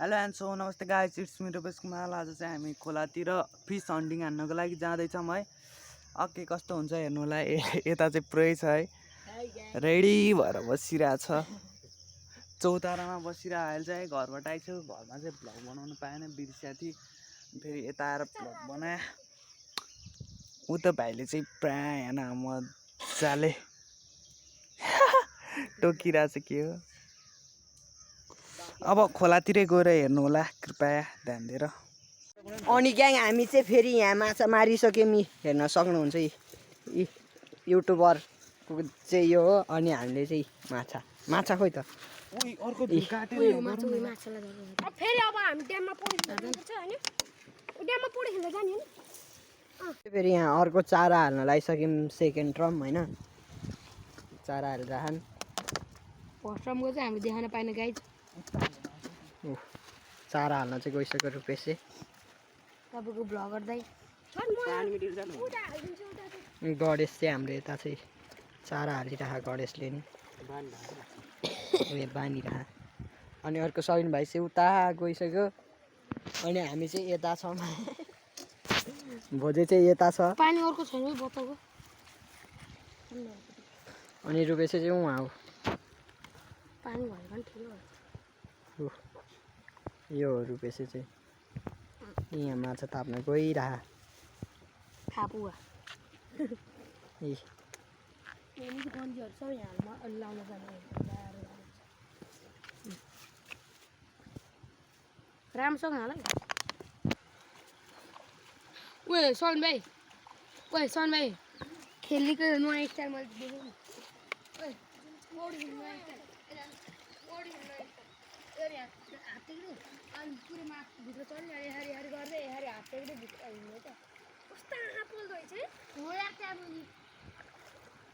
Hello and so नमस्ते guys, it's me Rupesh Kumar. आज चाहिँ हामी खोलातिर फिस हन्टिङ हान्नको लागि जाँदैछौँ है। अके कस्तो हुन्छ हेर्नु होला। यता चाहिँ पुरै छ है, रेडी भएर बसिरहेछ। चौतारामा बसिरहेको अहिले चाहिँ घरबाट आइसक्यो। घरमा चाहिँ भ्लग बनाउनु पाएन, बिर्सिया थिएँ। फेरि यता आएर भ्लग बनाएँ। उता भाइले चाहिँ प्रायः होइन मजाले टोकिरहेछ के हो। अब खोलातिरै गएर हेर्नु होला, कृपया ध्यान दिएर। अनि ग्याङ हामी चाहिँ फेरि यहाँ माछा मारिसक्यौँ। हेर्न सक्नुहुन्छ युट्युबर चाहिँ यो हो। अनि हामीले चाहिँ माछा खोइ त फेरि अब हामी ड्याममा पौडी खेल्न जानुपर्छ हैन? ड्याममा पौडी खेल्न जाने हैन? फेरि यहाँ अर्को चारा हाल्न लागिसक्यौँ। सेकेन्ड ट्रम होइन, चारा हालिरहन्। फर्स्ट ट्रमको चाहिँ हामीले देखाउन पाएन गाइज। चारा हाल्न चाहिँ गइसक्यो रुपेश चाहिँ। तपाईँको भ्लगर दाइ गणेश चाहिँ हाम्रो यता चाहिँ चारा हालिरह। गणेशले नि बानिरह। अनि अर्को सबिन भाइ चाहिँ उता गइसक्यो। अनि हामी चाहिँ यता छौँ। भोजे चाहिँ यता छ। पानी अर्को छैन बोतलको। अनि रुपेश चाहिँ उहाँ हो। पानी भनेको नि ठुलो हो। यो हो रुपेश चाहिँ। यहाँ माछा ताप्न गइरह। थापुवा ए गन्जीहरू सबै यहाँ लाउन जाने राम्रोसँग हाल है। ओए सन भाइ खेल्नेको नयाँ स्टाइल मैले देखेँ नि। अनि पुरै भित्र चल्ने हरि गर्दै हात टेक्दै भित्र हिँड्ने त कस्तो आँखा पोल्दो रहेछ है। हो यार त्यहाँमुनि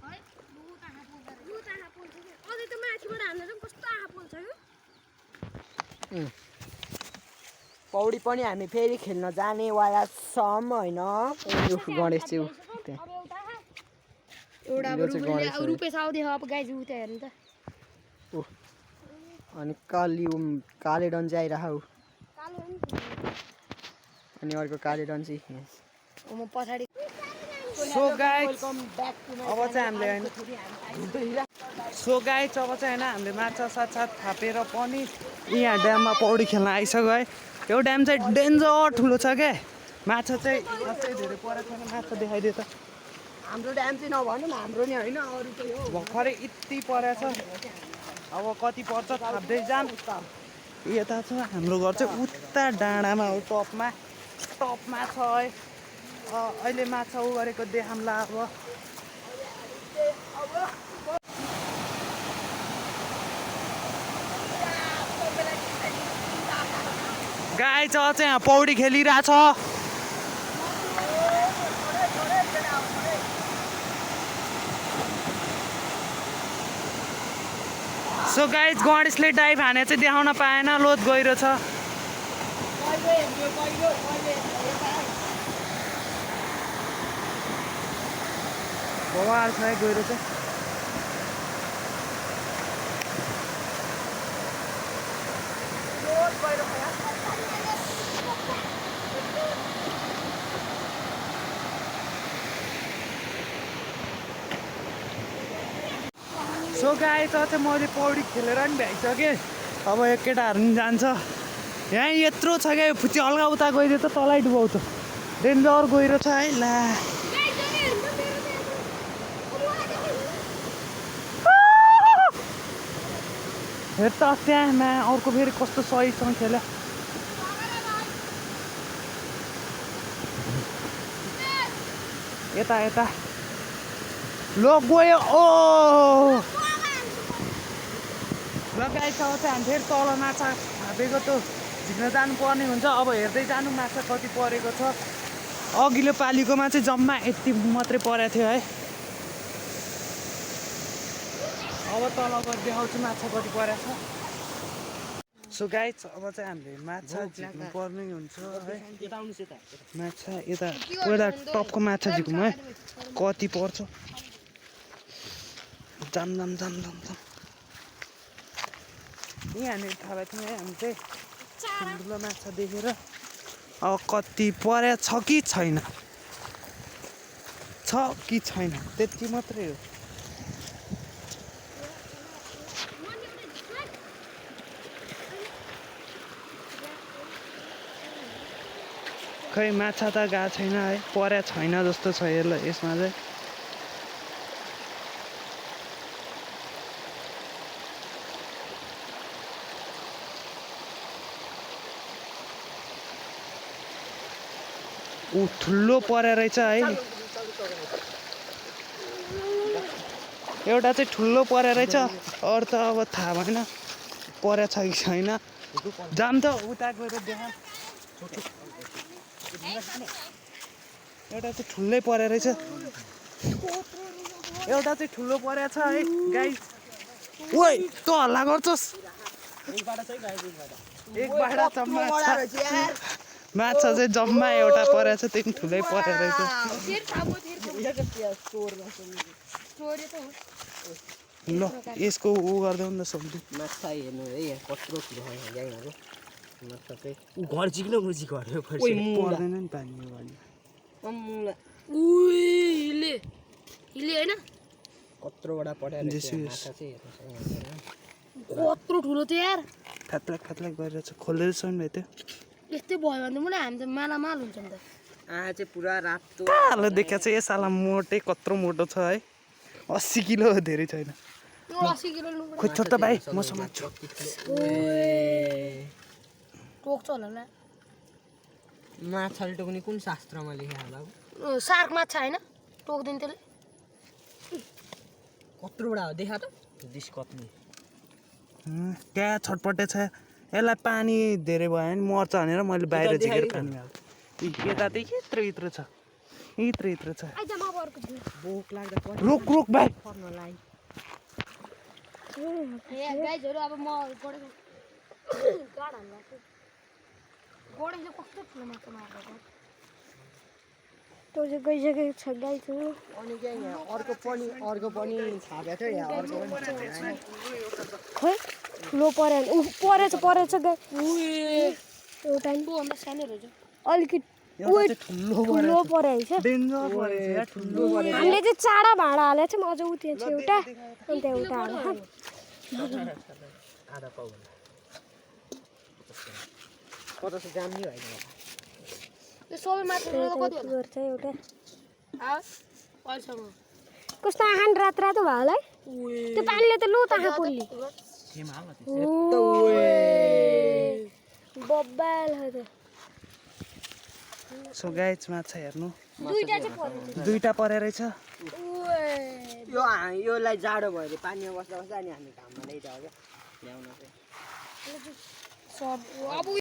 है बहुत आँखा पोल्छ कि अझै त माथिबाट हान्दा चाहिँ कस्तो आँखा पोल्छ यो। पौडी पनि हामी फेरि खेल्न जानेवाला छौँ होइन। गणेश चाहिँ एउटा रुपेश आउँदै अब गाइज उता हेर्नु त। अनि काले डन चाहिँ आइरह। अनि अर्को काले डन चाहिँ म पछाडि। सो गाइस अब चाहिँ हामीले माछा साथ थापेर पनि यहाँ ड्याममा पौडी खेल्न आइसक्यो है। यो ड्याम चाहिँ डेन्जर ठुलो छ क्या। माछा चाहिँ अझै धेरै परेको छैन। माछा देखाइदियो त। हाम्रो ड्याम चाहिँ नभनौँ, हाम्रो नि होइन, अरूको हो। भर्खरै यति परेछ। अब कति पर्छ थाप्दै जाम। यता छ हाम्रो घर चाहिँ उता डाँडामा हो, टपमा छ है। अहिले माछा उ गरेको देखाउँला। अब गाई चाहिँ यहाँ पौडी खेलिरहेछ। सो गाइज गणेशले डाइभ हाने चाहिँ देखाउन पाएन, लोत गहिरो छ। बवाल छ है, गहिरो छ। सो गाइस चाहिँ मैले पौडी खेलेर नि भ्याइसकेँ। अब यो केटाहरू नि जान्छ। यहाँ यत्रो छ क्या, फुच्ची हल्का उता गइदियो त तलै डुबाउ त। डेन्जर गहिरो छ है। ला हेर त त्यहाँ अर्को फेरि कस्तो सहीसँग खेल्यो। यता लो गयो। ओ लगाइछ चाहिँ हामी फेरि तल माछा थापेको त झिक्न जानुपर्ने हुन्छ। अब हेर्दै जानु माछा कति परेको छ। अघिल्लो पालिकोमा चाहिँ जम्मा यति मात्रै परेको थियो है। अब तल गएर देखाउँछु माछा कति परेको छ। सो गाइस अब चाहिँ हामीले माछा झिक्नु पर्ने हुन्छ है। माछा यता पहिला टपको माछा झिकौँ है, कति पर्छ। जाम यहाँनिर थाहा भएको थियौँ है हामी चाहिँ। ठुलो माछा देखेर अब कति परे छ कि छैन त्यति मात्रै हो खै माछा त गएको छैन है परे छैन जस्तो छ यसमा चाहिँ ऊ ठुलो परे रहेछ है एउटा चाहिँ ठुलो परे रहेछ अरू त अब थाहा भएन परे छ कि छैन जाम त उता गएर देखा एउटा चाहिँ ठुलै परे रहेछ एउटा चाहिँ ठुलो परेछ है गाइस ओइ तँ हल्ला गर्छस् एकबाट जम्मा माछा चाहिँ जम्मा एउटा परेछ त्यही पनि ठुलै परे रहेछ ल यसको ऊ गरिदेऊ नि त सब्जी माछा हेर्नु है कत्रो ठुलो ग्याङहरू माछा चाहिँ घर चिक्न मुजी घरको पर्दैन नि पानी यो भने हिले होइन कत्रोवटा पठाएर जेसु माछा चाहिँ हेर्नुहोस् कत्रो ठुलो थियो यार फ्यात्लाक गरिरहेछ खोल्दैछ नि भाइ त्यो यस्तै भयो भने त मलाई हामी त मालामाल हुन्छ नि त आँखा चाहिँ पुरा रातो कालो देखिया चाहिँ यसाला मोटे कत्रो मोटो छ है 80 किलो धेरै छैन 80 किलो खोइ छोड त भाइ म समात्छु टोक्छ होला ल माछाले टोक्ने कुन शास्त्रमा लेखे होला सार्क माछा होइन टोक्दैन त्यसले कत्रोवटा हो देखा त डिस कत्ने त्यहाँ छटपटे छ यसलाई पानी धेरै भयो भने मर्छ भनेर मैले बाहिर झिकेर पानी हाल्छु यता त्यही यत्रो छ यत्रो छ आइज म बरको छु भोक लाग्दा रोक भाइ पर्नलाई ए गाइजहरु अब म गडेको गाड हाल्ला गडेले कस्तो ठुलो माछा मारेको त्यो चाहिँ गइसकेको छ गाइजहरु अनि के यहाँ अर्को पनि छापेको थियो यहाँ अर्को पनि खै ठुलो परेछ गाइ एउटा नि भन्दा सानो रहेछ अलिकति ठुलो परेछ डेन्जर परेछ ठुलो हामीले चाहिँ चाडा भाँडा हालेको छौँ अझ उति छ एउटा अन्त एउटा हाल आधा पाउ 50 ग्राम नि होइन त्यो सबै माछा कति गर्छ एउटा पैसामा कस्तो आँखा रातो भयो होला है त्यो पानीले त लुत आँखा पोल्ली बब्बाल सो गाइज माछा हेर्नु दुईटा परे रहेछ योलाई जाडो भयो अरे पानीमा बस्दा अनि हामी घाममा ल्याइदियो क्या ल्याउन चाहिँ अब